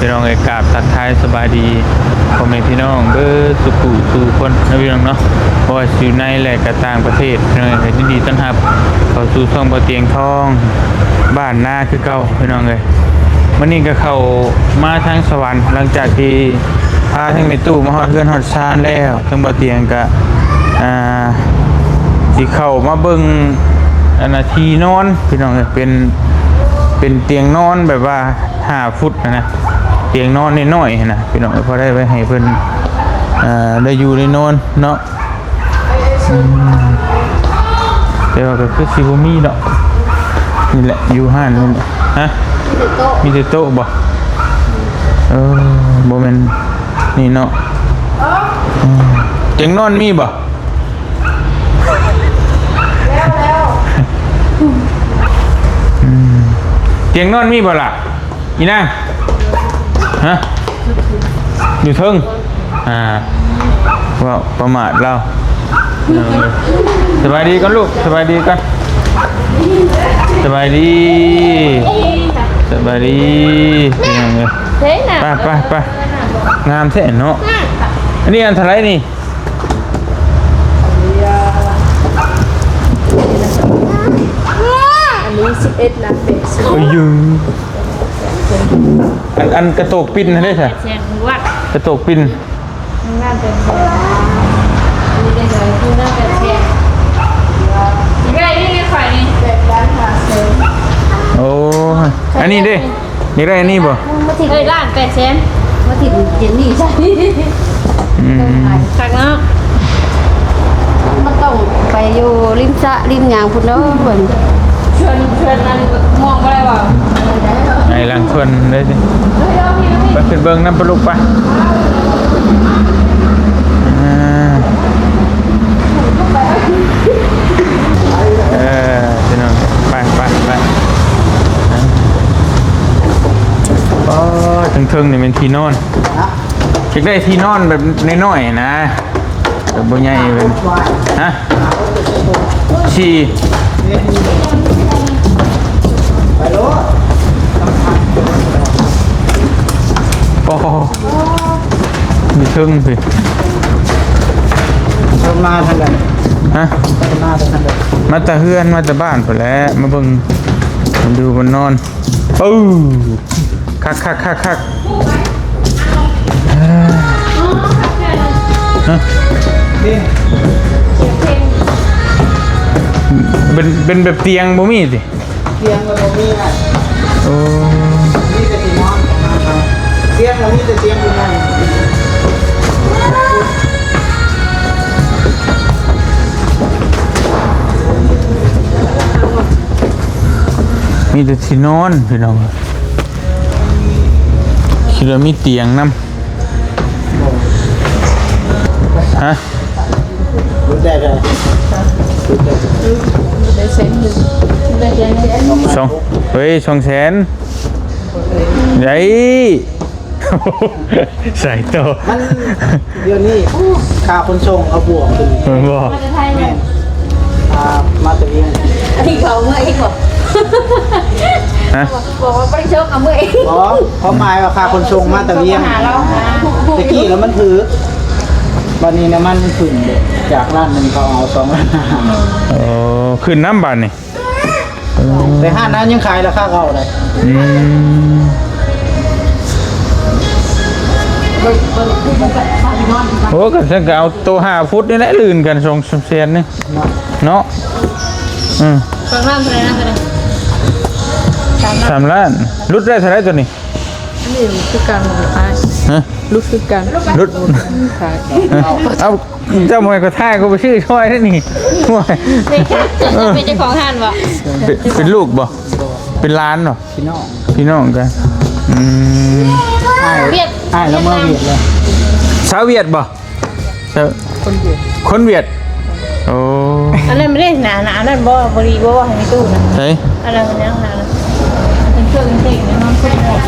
ພີ່ນ້ອງເອີຍ ກາບທັກທາຍສະບາຍດີພໍ່ແມ່ພີ່ນ້ອງເບິດສູ່ຜູ້ສູ່ຄົນເນາະ ພີ່ນ້ອງເນາະ ບໍ່ວ່າຊິຢູ່ໃນ ແລະ ກະຕ່າງປະເທດ ພີ່ນ້ອງເອີຍ ຍິນດີຕ້ອນຮັບເຂົ້າສູ່ຊ່ອງບ່າວຕຽງທອງ ບ້ານນາຄືເກົ່າ ພີ່ນ້ອງເອີຍ. ມື້ນີ້ກະເຂົ້າມາທາງສະຫວັນ ຫຼັງຈາກທີ່ພາທັງແມ່ຕູ້ມາຮອດເຮືອນຮອດຊານແລ້ວ ທາງບ່າວຕຽງກະ ອ່າ ຊິເຂົ້າມາເບິ່ງ ອັນນ່າ ທີ່ນອນ ພີ່ນ້ອງເອີຍ ເປັນ ເປັນຕຽງນອນແບບວ່າ ຫ້າຟຸດຫັ້ນນະ ຕຽງນອນນ້ອຍໆຫັ້ນນະ ພີ່ນ້ອງເອີຍ ພໍໄດ້ໄວ້ໃຫ້ເພິ່ນ ເອີ ໄດ້ຢູ່ໄດ້ນອນເນາະ. ອືມ ແຕ່ວ່າກະຄືຊິບໍ່ມີເນາະ ນີ້ແຫຼະ ຢູ່ຮ້ານນີ້ ຮະ ມີແຕ່ໂຕະ ມີແຕ່ໂຕະບໍ່? ເອີ ບໍ່ແມ່ນນີ້ເນາະ. ອືມ ຕຽງນອນມີບໍ່? ອືມ ຕຽງນອນມີບໍ່ລະ ອີນາງ? ຮະ ຢູ່ເທິງ ອ່າ ເວົ້າປະໝາດລາວ. ສະບາຍດີກ່ອນລູກ ສະບາຍດີກ່ອນ ສະບາຍດີ ສະບາຍດີ ເປັນຫຍັງເອີຍ? ໄປ ໄປ ໄປ ງາມແທ້ເນາະ. ອັນນີ້ອັນເທົ່າໃດນີ້? ອັນນີ້ສິບເອັດລ້ານແປດແສນ. ໂອ້ຍ ອັນ ອັນກະໂຕກປິ່ນຫັ້ນເດ້ຊະ? ແສນບວກ ກະໂຕກປິ່ນ. ລ້ານແປດແສນ ມີແຕ່ເງິນຄືລ້ານແປດແສນ ເອື້ອຍນີ້ໃນຂ້ອຍນີ້ ແປດລ້ານຫ້າແສນ. ໂອ້ຍ ອັນນີ້ເດ້? ຢາກໄດ້ອັນນີ້ບໍ່? ເອີຍ ລ້ານແປດແສນ ມາຖິ້ມເຈນນີ້ໃສ່. ອືມ ຄັກເນາະ. ມັນຕ້ອງໄປຢູ່ລິມສະລິມຫຍັງພຸ້ນເດີ ເພິ່ນ ເຊີນ ເຊີນນັ້ນມອງບໍ່ໄດ້ບໍ່? ໃຫ້ຫຼັງເພິ່ນເລີຍຕິ. ໄປຂຶ້ນເບິ່ງນຳປະລູກໄປ. ອ່າ ເອີ ພີ່ນ້ອງ ໄປ ໄປ ໄປ. ອໍ ເທິງໆນີ້ແມ່ນທີ່ນອນ ຢາກໄດ້ທີ່ນອນແບບນ້ອຍໆນະ ແບບບໍ່ໃຫຍ່ເປັນ ຮະ ສີ່ ໂອ້ ຢູ່ເທິງພີ້ ເພິ່ນມາທາງໃດ? ຮະ ເພິ່ນມາແຕ່ທາງໃດ? ມາແຕ່ເຮືອນ ມາແຕ່ບ້ານພຸ້ນແຫຼະ ມາເບິ່ງ ມາຢູ່ ມານອນ. ເອີ ຄັກໆໆໆ ຮະ ເປັນ ເປັນແບບຕຽງບໍ່ມີຕິ? ຕຽງກໍບໍ່ມີນະ. ໂອ້ ມີແຕ່ທີ່ນອນ ຕຽງກໍມີແຕ່ຕຽງຢູ່ນັ້ນ ມີແຕ່ທີ່ນອນ ພີ່ນ້ອງ. ຄິດວ່າມີຕຽງນຳ ຮະ? ສອງ ເຮີ້ຍ ສອງແສນ ໄດ້ ສາຍຕໍ່ ມັນ ດຽວນີ້ ໂອ້ ຄ່າຂົນສົ່ງເຂົາບວກຂຶ້ນ ແມ່ນບໍ່? ແມ່ນ ອ່າ ມາແຕ່ວຽງ ອັນນີ້ເຂົາເມືອເອງບໍ່? ຮະ? ບອກວ່າບໍ່ໄດ້ສົ່ງ ເອົາເມືອເອງ ບໍ່ ຄວາມໝາຍວ່າຄ່າຂົນສົ່ງມາແຕ່ວຽງ ແຕ່ກີ້ລະມັນຖືກ ບັດນີ້ນ້ຳມັນຂຶ້ນເດ້ ຈາກລ້ານໜຶ່ງເຂົາເອົາສອງລ້ານຫ້າ ໂອ້ ຂຶ້ນນຳບາດນີ້. ແຕ່ຮ້ານນັ້ນຍັງຂາຍລາຄາເກົ່າໄດ໋ ອືມ ໂອ້ ກະຊັ້ນກະເອົາໂຕຫ້າຟຸດນີ້ແຫຼະ ລື່ນກັນສອງສາມແສນນີ້ເນາະ ເນາະ ອືມ ສອງລ້ານເທົ່າໃດນະ? ສາມລ້ານ ຫຼຸດໄດ້ເທົ່າໃດໂຕນີ້? ນີ້ຫຼຸດຄືກັນ ຮະ? ຫຼຸດຄືກັນ ຫຼຸດ ຂາຍ ເອົາ ເຈົ້າບໍ່ໃຫ້ຂ້ອຍຖ່າຍ ຂ້ອຍບໍ່ຊື້ຊ່ອຍເດ້ນີ້ ໂອ້ຍ ເປັນເຈົ້າຂອງຮ້ານບໍ່? ເປັນ ເປັນລູກບໍ່? ເປັນຫຼານບໍ່? ພີ່ນ້ອງ ພີ່ນ້ອງກັນ ອືມ ອ້າຍ ວຽດ ອ້າຍລາວເມືອວຽດແລ້ວ ສາວວຽດບໍ່? ເອີ ຄົນວຽດ ຄົນວຽດ ໂອ້ ອັນນັ້ນບໍ່ໄດ້ໜາ ໜາ ອັນນັ້ນບໍ່ ບໍ່ດີບໍ່ ໃຫ້ຕູ້ນະ ໃສ ອັນນັ້ນມັນຍັງນານະ ເປັນເຄື່ອງເຕັງນອນຄົນວຽດ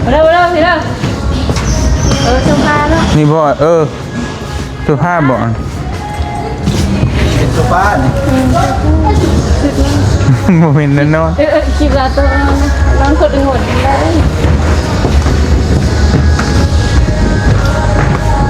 ມາເດີ ມາເດີ ພີ່ເດີ ເອີ ໂຊຟາເນາະ ນີ້ບໍ່ ເອີ ໂຊຟາບໍ່? ເປັນໂຊຟານີ້ ບໍ່ແມ່ນແນ່ນອນ ເອີ ຄິດວ່າໂຕນອນ ນອນຄົນອື່ນໄດ້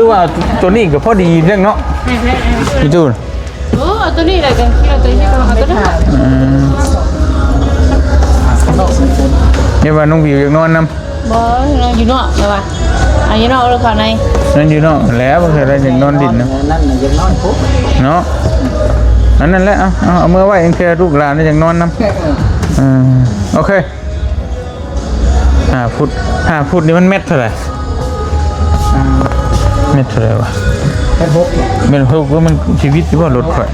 ຫຼືວ່າຕົວນີ້ກໍພໍດີເດ້ເນາະ ມີຕູ້. ເອີ ເອົາຕົວນີ້ແຫຼະ ກໍເອົາຕົວນີ້ ເອົາຕົວນັ້ນ. ອືມ ເຫັນວ່ານ້ອງວິວຢາກນອນນຳ. ບໍ່ ນອນຢູ່ນອກແລ້ວວ່າ ອາ ຢູ່ນອກຫຼືເຂົ້າໃນ? ນອນຢູ່ນອກແລ້ວ ບໍ່ເຄີຍໄດ້ຢາກນອນດິນນະ. ນັ້ນນະ ຢາກນອນພຸ້ນເນາະ. ອັນນັ້ນແຫຼະ ເອົາ ເອົາ ເອົາເມືອໄວ້ ເທື່ອລູກຫຼານຢາກນອນນຳ. ເອີ ໂອເຄ. ຫ້າຟຸດ ຫ້າຟຸດນີ້ມັນແມັດເທົ່າໃດ? ອ່າ ແມັດເທົ່າໃດວະ? ແມັດຫົກ. ແມັດຫົກ ມັນຊິວິດຢູ່ບໍ່ລົດຂ້ອຍ?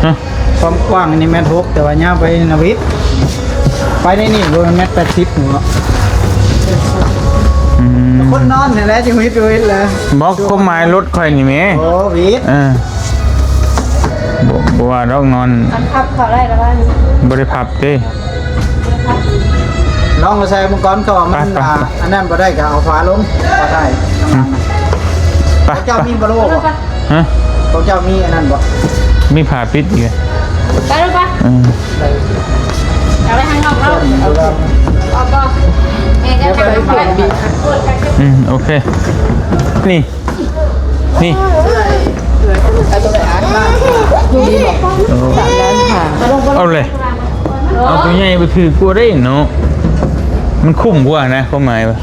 ຮະ? ຄວາມກວ້າງນີ້ແມັດຫົກ ແຕ່ວ່າຍາວໄປນະວິດ ໄປໃນນີ້ບໍ່ແມ່ນແມັດແປດສິບເນາະ. ອືມ ຄົນນອນນີ້ແຫຼະ ຊິວິດ ວິດແຫຼະ. ບອກຄວາມໝາຍລົດຂ້ອຍນີ້ແໝ່. ໂອ້ ວິດ. ເອີ ບໍ່ ບໍ່ວ່າດອກນອນ. ອັນພັບເຂົ້າໄດ້ລະວ່ານີ້ ບໍ່ໄດ້ພັບເດ້. ລອງເອົາໃສ່ມັງກອນ ເຂົາວ່າມັນ ໄປ ໄປ ອ່າ ອັນນັ້ນບໍ່ໄດ້ກໍເອົາຝາລົງກໍໄດ້. ອືມ ໄປ ເຈົ້າ ໄປ ມີບໍ່ໂລບໍ່? ຮະ? ຂອງເຈົ້າມີອັນນັ້ນບໍ່? ມີຝາປິດຢູ່. ໄປລູກໄປ. ອືມ ເອົາໄວ້ທາງນອກເນາະ. ອອກບໍ່? ແມ່ຈະໄປ. ອືມ ໂອເຄ ນີ້ ນີ້ ເອົາເລີຍ ເອົາຕົວໃຫຍ່ໄປຖືກວ່າໄດ້ເນາະ ມັນຄຸ້ມກວ່ານະ ຄວາມໝາຍວ່າ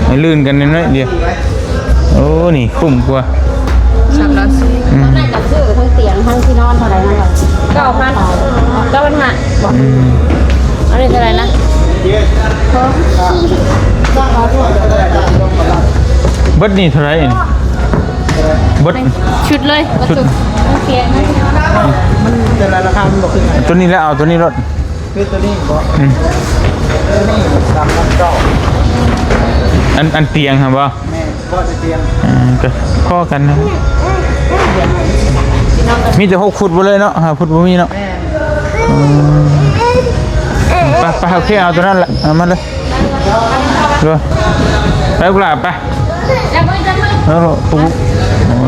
ໃຫ້ລື່ນກັນໜ້ອຍດຽວ. ໂອ້ ນີ້ຄຸ້ມກວ່າ ສາມຮ້ອຍສີ່. ອືມ ຕອນນັ້ນກໍຊື້ທັງຕຽງທັງທີ່ນອນເທົ່າໃດນະ? ເກົ້າພັນ ເກົ້າພັນຫ້າ. ອືມ ອັນນີ້ເທົ່າໃດນະ? ເບິດນີ້ເທົ່າໃດ? ເບິດ ຊຸດເລີຍ ຊຸດ ມັນແຕ່ລະລາຄາມັນບໍ່ຄືກັນ. ຕົວນີ້ແຫຼະ ເອົາຕົວນີ້ໂລດ. ຄືຕົວນີ້ບໍ? ອືມ ຕົວນີ້ສາມພັນເກົ້າ. ອັນ ອັນຕຽງຫັ້ນບໍ? ແມ່ນ ບໍ່ໄດ້ຕຽງ. ເອີ ກໍພໍກັນນະ ມີແຕ່ຫົກຟຸດບໍ່ເລີຍເນາະ ຫ້າຟຸດບໍ່ມີເນາະ. ແມ່ນ. ອືມ ໄປ ໄປ ໂອເຄ ເອົາຕົວນັ້ນແຫຼະ ເອົາມາເລີຍ. ເດີ ໄປລູກຫຼ້າໄປ. ເອົາລູກ ໂອ້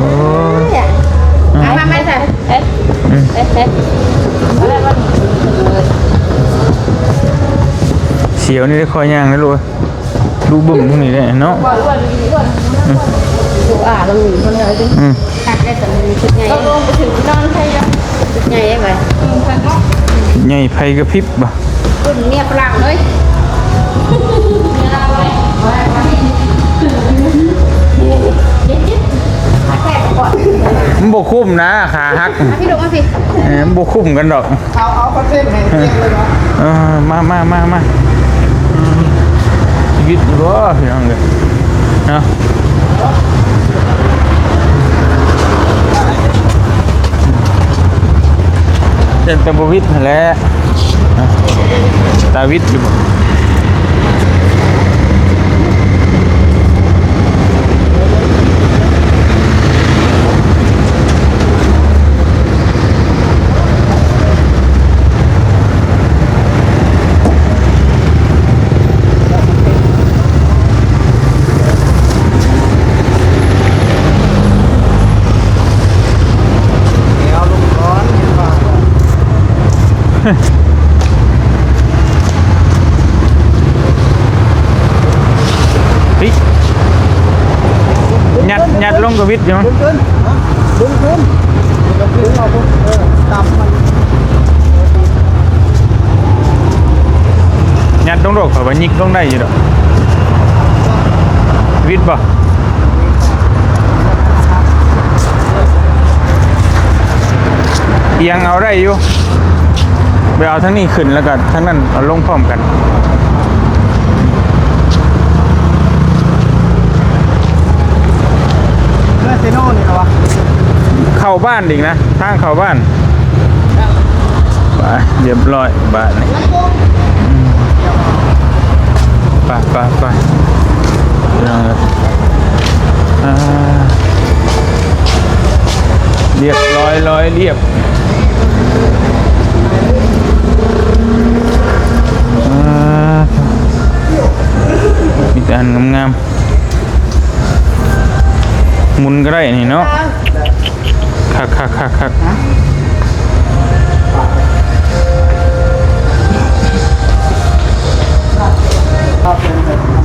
ເອົາມາ ມາໃສ່ ເອີ ອືມ ສຽວນີ້ໄດ້ ຄອຍຍ່າງໄດ້ລູກ. ລູກເບິ່ງພວກນີ້ແຫຼະເນາະ. ອືມ ລູກອາລະມີຄົນເດີ. ອືມ ຄັກໄດ້ ແຕ່ມີຊຸດໃຫຍ່ ລົງໄປເຖິງນອນໃຜ ຊຸດໃຫຍ່ໄດ້ໄຫມ? ໃຫຍ່ໄຟກະພິບບໍ່? ຄຸນເມຍຝຣັ່ງເລີຍ. ໂອ້ ມັນບໍ່ຄຸ້ມນະ ຂາຫັກ ມາພີ່ລູກ ມາພີ່ ເອີ ມັນບໍ່ຄຸ້ມກັນດອກ ເອົາ ເອົາຄອນເທັນໃຫ້ ເອີ ເອີ ມາ ມາ ມາ ມາ ຊີວິດຢູ່ບໍ່ ພີ່ນ້ອງເອີຍ ເນາະ ເປັນແຕ່ບໍ່ວິດຫັ້ນແຫຼະ. ຕາວິດຢູ່ບໍ່? ເຮີ້ຍ ຍັດ ຍັດລົງກໍວິດຢູ່. ດຶງຂຶ້ນ ດຶງຂຶ້ນ ດຶງຂຶ້ນ ເອົາ ເອີ ຕຳມັນ ຍັດລົງໂລດ ຂ້ອຍວ່າຍິກລົງໄດ້ຢູ່ດອກ. ວິດບໍ່? ອຽງເອົາໄດ້ຢູ່ ໄປເອົາທາງນີ້ຂຶ້ນ ແລ້ວກໍທາງນັ້ນເອົາລົງພ້ອມກັນ. ເຮືອເຊໂນນີ້ລະວະ? ເຂົ້າບ້ານອີກນະ ທາງເຂົ້າບ້ານ. ໄປ ຮຽບຮ້ອຍບາດນີ້. ໄປ ໄປ ໄປ ພີ່ນ້ອງເອີຍ ອ່າ ຮຽບຮ້ອຍ ລອຍລຽບ. ອ່າ ມີແຕ່ອັນງາມໆ ໝຸນກໍໄດ້ນີ້ເນາະ. ຄັກໆ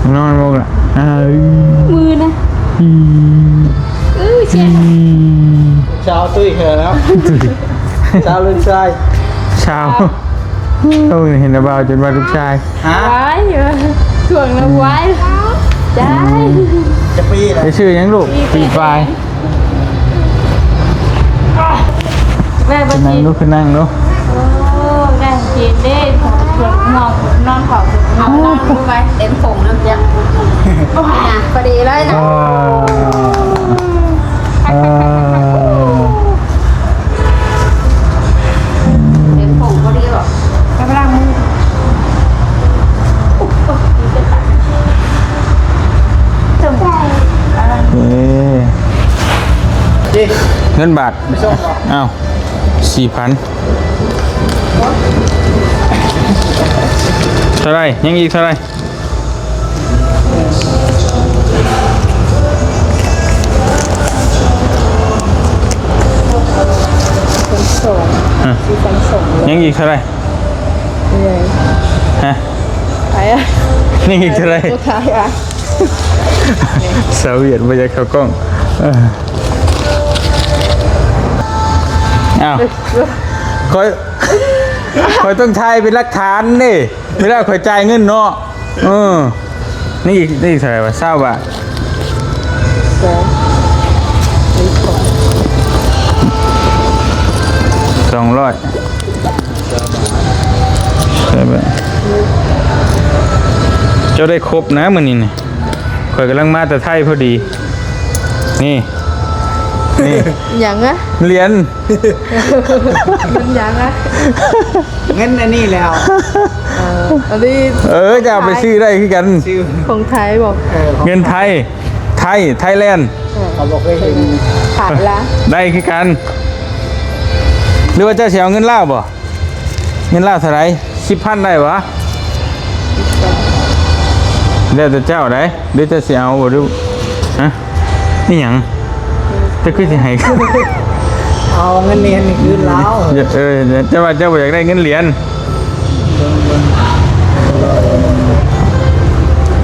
ໆໆ ນອນບໍ່ລະ? ອ່າ ມືນະ ອື ເອີ ເຈັບ ຊາວຕຸ້ຍເຮີແລ້ວ ຕຸ້ຍ ຊາວລູກຊາຍ ຊາວ ໂອ້ຍ ເຫັນແຕ່ບ່າວຈົນວ່າລູກຊາຍ. ຮະ? ວາຍ ຊ່ວງນັ້ນວາຍ ອືມ ໄດ້ ຈັກປີລະ? ໄປຊື້ຫຍັງລູກ? ປີປາຍ. ແມ່ບໍ່ ຂຶ້ນນັ່ງ ກິນ ລູກ ຂຶ້ນນັ່ງລູກ. ໂອ້ ແມ່ກິນເດ້ ເພິ່ນ ເພິ່ນ ງ່ວງ ນອນເຝົ້າ ເພິ່ນ ງ່ວງ ນອນ ຮູ້ໄວ້ ເຕັມຜົງນຳ ເຈັບ ໂອ້ຍ ພໍດີເລີຍນະ. ເອີ ເອີ ເຕັມຜົງພໍດີບໍ? ໄປລ້າງມື. ເອີ ເງິນບາດ ໄປສົ່ງບໍ? ອ້າວ ສີ່ພັນ ເທົ່າໃດ? ຍັງອີກເທົ່າໃດ? ພັນສອງ ຮະ ສີ່ພັນສອງ ຍັງອີກເທົ່າໃດ? ເອີ ຮະ ໄປອະ ຍັງອີກເທົ່າໃດ? ສຸດທ້າຍອະ ສາວຫວຽດບໍ່ຢາກເຂົ້າກ້ອງ. ເອີ ອ້າວ ຂ້ອຍ ຂ້ອຍຕ້ອງຖ່າຍເປັນຫຼັກຖານເດ້ ເວລາຂ້ອຍຈ່າຍເງິນເນາະ. ເອີ ນີ້ອີກ ນີ້ອີກເທົ່າໃດວະ? ຊາວບາດ ສອງ ສອງຮ້ອຍ ເຈົ້າໄດ້ຄົບນະມື້ນີ້ນີ້ ຂ້ອຍກຳລັງມາແຕ່ໄທພໍດີ. ນີ້ ນີ້ ຫຍັງນະ? ຫຼຽນ ມັນຫຍັງນະ? ເງິນອັນນີ້ແລ້ວ ເອີ ອັນນີ້ ເອີ ຈະເອົາໄປຊື້ໄດ້ຄືກັນ ຂອງໄທບໍ? ເອີ ເງິນໄທ ໄທ ໄທແລນ ເອີ ເຂົາບໍ່ເຄີຍເຫັນ ຂາຍລະ ໄດ້ຄືກັນ. ຫຼືວ່າເຈົ້າຊິເອົາເງິນລາວບໍ? ເງິນລາວເທົ່າໃດ? ສິບພັນໄດ້ບໍ່? ແລ້ວແຕ່ເຈົ້າໃດ ຫຼືເຈົ້າຊິເອົາບໍ່? ຫຼື ຮະ ອີຫຍັງ? ເຈົ້າຄືຊິໃຫ້ ເອົາເງິນຫຼຽນນີ້ຄືນລາວ. ເອີ ເຈົ້າວ່າເຈົ້າບໍ່ຢາກໄດ້ເງິນຫຼຽນ.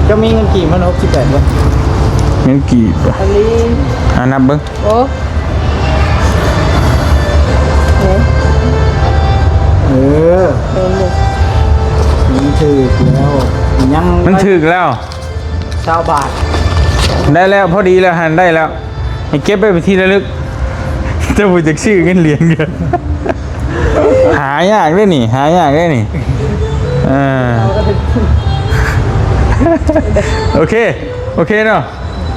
ເຈົ້າມີເງິນກີບມັນຫົກສິບແປດບໍ່? ເງິນກີບ ອັນນີ້ ອ່າ ນັບເບິ່ງ. ໂອ້ ເອີ ເອີ ມັນຖືກແລ້ວ ຍັງ ມັນຖືກແລ້ວ ຊາວບາດ ໄດ້ແລ້ວ ພໍດີແລ້ວຫັ້ນ ໄດ້ແລ້ວ. ໃຫ້ເກັບໄວ້ເປັນທີ່ລະລຶກ ແຕ່ບໍ່ຈັກຊື້ເງິນຫຼຽນ ຫາຍາກເດ້ນີ້ ຫາຍາກເດ້ນີ້ ເອີ ໂອເຄ ໂອເຄເນາະ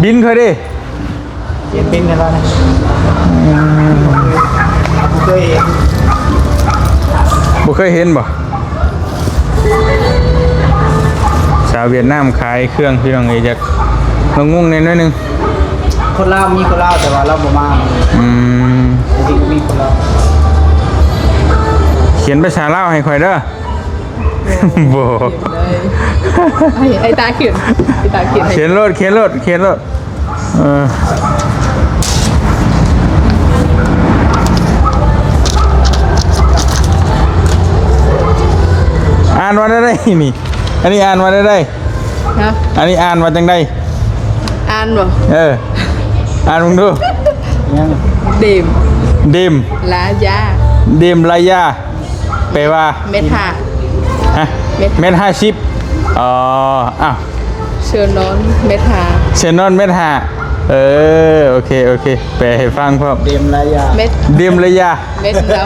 ບິນຂ້ອຍເດ້ ຂຽນເປັນແທ້ລະ ບໍ່ເຄີຍເຫັນ ບໍ່ເຄີຍເຫັນບໍ່? ສາວຫວຽດນາມຂາຍເຄື່ອງ ພີ່ນ້ອງເອີຍ ຢາກງຸ່ງໆແດ່ໜ້ອຍໜຶ່ງ. ຄົນລາວມີຄົນລາວ ແຕ່ວ່າລາວບໍ່ມາ. ອືມ ທີ່ມີຄົນລາວ. ຂຽນພາສາລາວໃຫ້ຂ້ອຍເດີ. ບໍ່ ໃຫ້ ໃຫ້ຕາຂຽນ ໃຫ້ຕາຂຽນໃຫ້. ຂຽນໂລດ ຂຽນໂລດ ຂຽນໂລດ. ເອີ ອ່ານວ່າແນວໃດນີ້? ອັນນີ້ອ່ານວ່າແນວໃດ? ຮະ? ອັນນີ້ອ່ານວ່າຈັ່ງໃດ? ອ່ານບໍ່? ເອີ ອ່ານເບິ່ງດູ. ເດມ ເດມ ລາຢາ ເດມ ລາຢາ. ແປວ່າ? ເມັດຫ້າ. ຮະ? ເມັດ ເມັດຫ້າສິບ. ອໍ ອ້າວ ເຊີນນອນເມັດຫ້າ ເຊີນນອນເມັດຫ້າ. ເອີ ໂອເຄ ໂອເຄ ແປໃຫ້ຟັງພ້ອມ. ເດມລາຢາ ເມັດ ເດມລາຢາ ເມັດນ້ຳ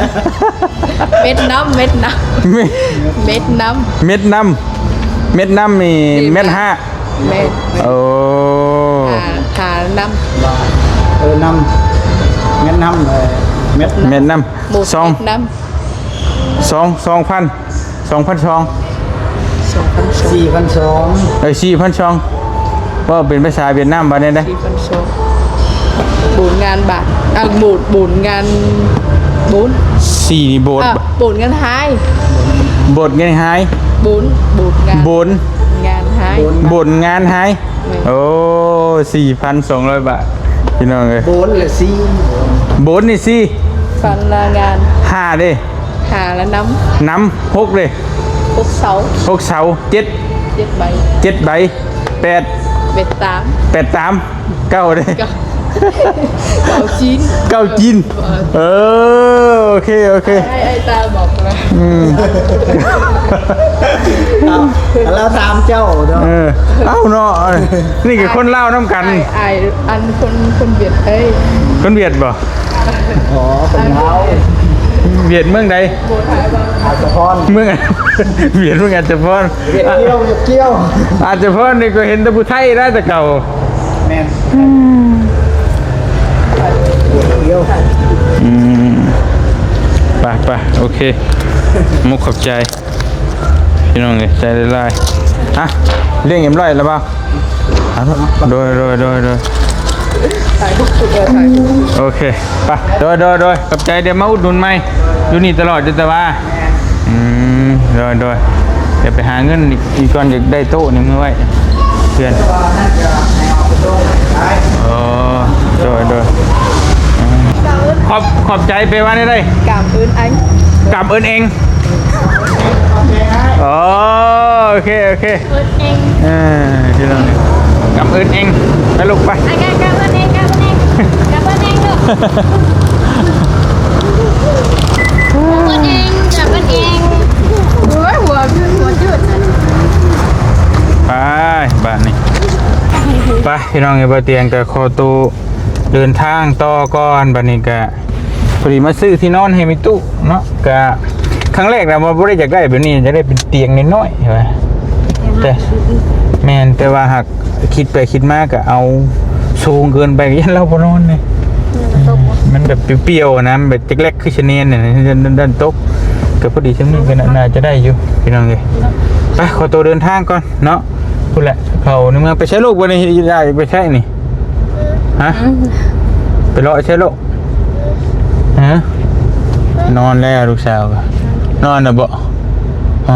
ເມັດນ້ຳ ເມັດນ້ຳ ເມັດ ເມັດນ້ຳ ເມັດນ້ຳ ເມັດນ້ຳນີ້ ເດມລາ ເມັດຫ້າ. ແມ່ນ. ໂອ້ ຫາ ຫານ້ຳ ເອີ ນ້ຳ ເມັດນ້ຳ ເອີ ເມັດ ເມັດນ້ຳ ສອງ ເມັດນ້ຳ ສອງ ສອງພັນ ສອງພັນສອງ ສອງພັນສອງ ສີ່ພັນສອງ ເອີ ສີ່ພັນສອງ. ເວົ້າເປັນພາສາຫວຽດນາມວ່າແນວໃດ? ສີ່ພັນສອງ ໂບນງານບາດ ອ່າ ໂບນ ໂບນງານ ໂບນ ສີ່ນີ້ໂບນ ອ່າ ໂບນງານຮາຍ ໂບນງານຮາຍ ໂບນ ໂບນງານ ໂບນງານຮາຍ ໂບນງານຮາຍ. ແມ່ນ. ໂອ້ ສີ່ພັນສອງຮ້ອຍບາດ ພີ່ນ້ອງເອີຍ. ໂບນລະສີ່ ໂບນນີ້ສີ່ ພັນລະງານ ຫ້າເດ້ ຫ້າລະນ້ຳ ນ້ຳ ຫົກເດ້ ຫົກເສົາ ຫົກເສົາ ເຈັດ ເຈັດໃບ ເຈັດໃບ ແປດ ແປດຕາມ ແປດຕາມ ເກົ້າເດ້ ເກົ້າ ເກົ້າຈີນ ເກົ້າຈີນ. ເອີ ໂອເຄ ໂອເຄ ໃຫ້ອ້າຍຕາບອກລະ. ອືມ ເອົາ ລາວຖາມເຈົ້າເນາະ. ເອີ ເອົ້າເນາະ ນີ້ກໍຄົນລາວນຳກັນ. ອ້າຍ ອ້າຍ ອັນຄົນ ຄົນຫວຽດ ເອີຍ ຄົນຫວຽດບໍ່? ອໍ ຄົນລາວ. ຫວຽດເມືອງໃດ? ບໍ່ຖາມວ່າ ອາດສະພອນ ເມືອງ ຫວຽດເມືອງອາດສະພອນ. ຫວຽດກ້ຽວ ຫວຽດກ້ຽວ ອາດສະພອນນີ້ກໍເຫັນແຕ່ຜູ້ໄທນະແຕ່ເກົ່າ. ແມ່ນ ຫວຽດກ້ຽວ. ອືມ ໄປໆ ໂອເຄ ມຸກຂອບໃຈ ພີ່ນ້ອງເອີຍ ໃຈຫຼາຍໆ. ອ່ະ ລ້ຽງເອັມຮ້ອຍແລ້ວບໍ່? ໂດຍ ໂດຍ ໂດຍ ໂດຍ ຖ່າຍຮູບ ເອີ ຖ່າຍຮູບ. ໂອເຄ ໄປ ໂດຍ ໂດຍ ໂດຍ ຂອບໃຈ ດຽວມາອຸດໜູນໃໝ່ ຢູ່ນີ້ຕະຫຼອດຢູ່ແຕ່ວ່າ. ອືມ ໂດຍ ໂດຍ ດຽວໄປຫາເງິນອີກກ່ອນ ຢາກໄດ້ໂຕະໜຶ່ງມາໄວ້ເພື່ອນ. ອໍ ໂດຍ ໂດຍ ຂອບ ຂອບໃຈແປວ່າແນວໃດ? ກາມເອີ້ນອັງ ກາມເອີ້ນເອງ. ອໍ ໂອເຄ ໂອເຄ ເອີ້ນເອງ ເອີ ທີ່ເຮົາກຳເອີ້ນເອງ ໄປລູກໄປ ອ່ະ ກາມເອີ້ນເອງ ກາມເອີ້ນເອງ ກາມເອີ້ນເອງລູກ ກາມເອີ້ນເອງ ກາມເອີ້ນເອງ. ໂອ້ຍ ຫົວ ຫົວຈືດ ໄປ ບາດນີ້ ໄປ ພີ່ນ້ອງເອີຍ ບ່າວຕຽງກໍຂໍໂຕເດີນທາງຕໍ່ກ່ອນ ບາດນີ້ກໍ ພໍດີມາຊື້ທີ່ນອນໃຫ້ແມ່ຕູ້ເນາະ ກະຄັ້ງແລກນະວ່າບໍ່ໄດ້ຢາກໄດ້ແບບນີ້ ຢາກໄດ້ເປັນຕຽງນ້ອຍໆ ວ່າ ແຕ່ ແມ່ນ ແຕ່ວ່າຫາກຄິດໄປຄິດມາກະເອົາສູງເກີນໄປ ຢ້ານລາວບໍ່ນອນເດ້ ມັນແບບປ່ຽວໆນະ ມັນແບບແລັກໆ ຄືຊະແນນນີ້ ຢ້ານຕົກ ກະພໍດີຊ່ຳນີ້ກະໜ້າຈະໄດ້ຢູ່ ພີ່ນ້ອງເອີຍ. ໄປ ຂໍໂຕເດີນທາງກ່ອນເນາະ ພຸ້ນແຫຼະ ເຂົ້າໃນເມືອງ. ໄປໃສລູກ ບໍ່ໄດ້ຢາກໄປໃສນີ້? ຮະ ອືມ ໄປເລາະໃສລູກ? ຮະ ນອນແລ້ວລູກສາວກໍ ນອນແລ້ວບໍ່? ອໍ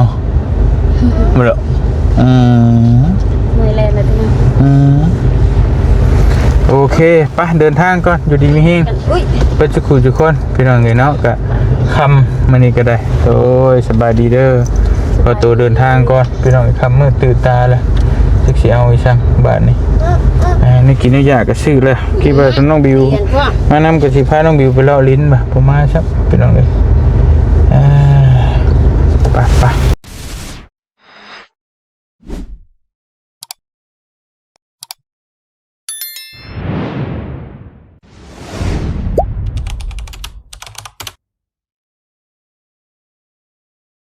ບໍ່ເລາະ ອືມ ເມື່ອຍແລ້ວລະຕິ. ອືມ ໂອເຄ ໄປເດີນທາງກ່ອນ ຢູ່ດີມີແຮງ ອຸ້ຍ ເບິດສຸຂູສຸຄົນ ພີ່ນ້ອງເອີຍເນາະ. ກະຄ່ຳມື້ນີ້ກໍໄດ້ ໂອ້ຍ ສະບາຍດີເດີ ຂໍໂຕເດີນທາງກ່ອນ ພີ່ນ້ອງເອີຍ ຄ່ຳມືດຕື່ນຕາແລ້ວ ຈັກຊິເອົາອີ່ຫຍັງບາດນີ້. ອ່າ ແນວກິນແນວຢາກກໍຊື້ແລ້ວ ຄິດວ່ານ້ອງບິວມານຳ ກໍຊິພານ້ອງບິວໄປເລາະຫຼິ້ນ ບໍ່ ບໍ່ມາຊ້ຳ ພີ່ນ້ອງເອີຍ. ອ່າ ໄປ ໄປ